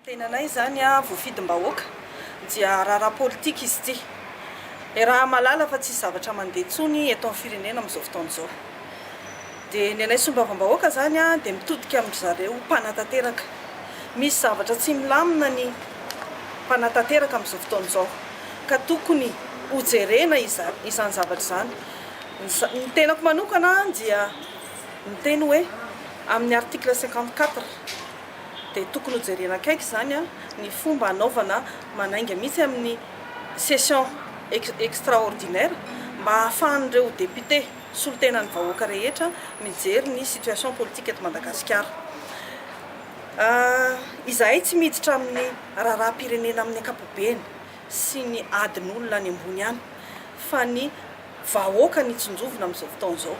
Tenanay izany voafidim-bahoaka dia raharaha politika izy ity. Iaraha-mahalala fa tsisy zavatra mandeha intsony eto amin'ny firenena amin'izao fotoana izao. Dia ny anay solombavambahoaka izany dia mitodika amin-dry zareo mpanatanteraka. Misy zavatra tsy milamina ny mpanatanteraka amin'izao fotoana izao ka tokony hojerena izany zavatra izany. Ny tenako manokana dia miteny hoe amin'ny article 54 dia tokony hojerena akaiky izany ny fomba hanaovana manainga mihitsy amin'ny session extraordinaire mba hahafahan'ireo députés solontenan'ny vahoaka rehetra mijery ny situation politique eto Madagasikara. Izahay tsy miditra amin'ny raharaham-pirenena amin'ny ankapobeny sy ny adin'olona any ambony any fa ny vahoaka ny tsinjovina amin'izao fotoana izao.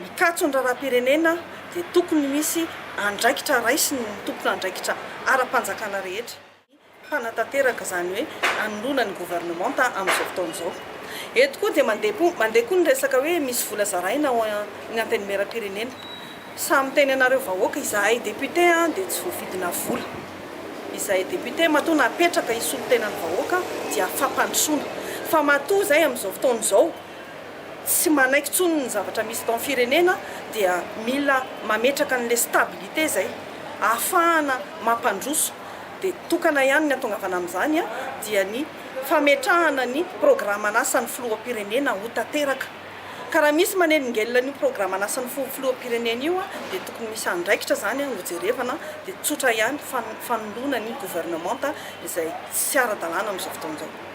Mikatso ny raharaham-pirenena dia tokony misy andraikitra raisiny ny tompon'andraikitra ara-panjakana rehetra, ny mpanatanteraka izany hoe anoloana ny governemanta amin'izao fotoana izao. Eto koa dia mandeha koa mandeha koa ny resaka hoe misy vola zaraina ao amin'ny antenimieram-pirenena. Samy miteny anareo vahoaka izahay député dia tsy voafidina vola. Izahay député matoa napetraka hisolo tena ny vahoaka dia fampandrosoana. Fa matoa izay amin'izao fotoana izao tsy manaiky intsony ny zavatra misy eto amin'ny firenena dia mila mametraka an'ilay stabilité izay ahafahana mampandroso. Dia tokana ihany ny hatongavana amin'izany dia ny fametrahana ny programan'asan'ny filoham-pirenena ho tanteraka. Ka raha misy manelingelina an'io programan'asan'ny filoham-pirenena io dia tokony misy andraikitra izany hojerevana dia tsotra ihany fanoloana ny governemanta izay tsy ara-dalàna amin'izao fotoana izao.